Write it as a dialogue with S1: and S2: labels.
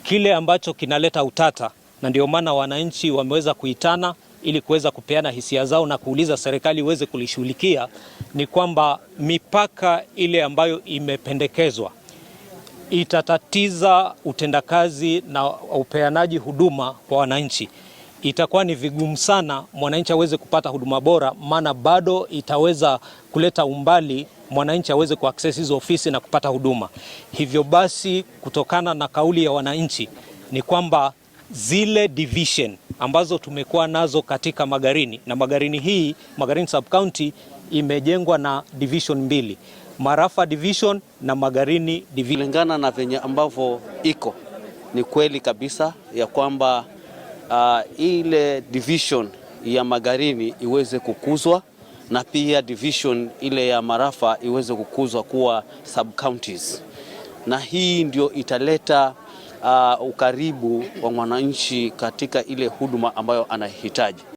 S1: Kile ambacho kinaleta utata, na ndio maana wananchi wameweza kuitana ili kuweza kupeana hisia zao na kuuliza serikali iweze kulishughulikia, ni kwamba mipaka ile ambayo imependekezwa itatatiza utendakazi na upeanaji huduma kwa wananchi. Itakuwa ni vigumu sana mwananchi aweze kupata huduma bora, maana bado itaweza kuleta umbali mwananchi aweze kuaccess hizo ofisi na kupata huduma. Hivyo basi, kutokana na kauli ya wananchi ni kwamba zile division ambazo tumekuwa nazo katika Magarini na Magarini hii, Magarini sub county imejengwa na division mbili, Marafa division na Magarini division.
S2: Kulingana na venye ambavyo iko ni kweli kabisa ya kwamba ile division ya Magarini iweze kukuzwa na pia division ile ya Marafa iweze kukuzwa kuwa sub counties, na hii ndio italeta ukaribu wa mwananchi katika ile huduma ambayo anahitaji.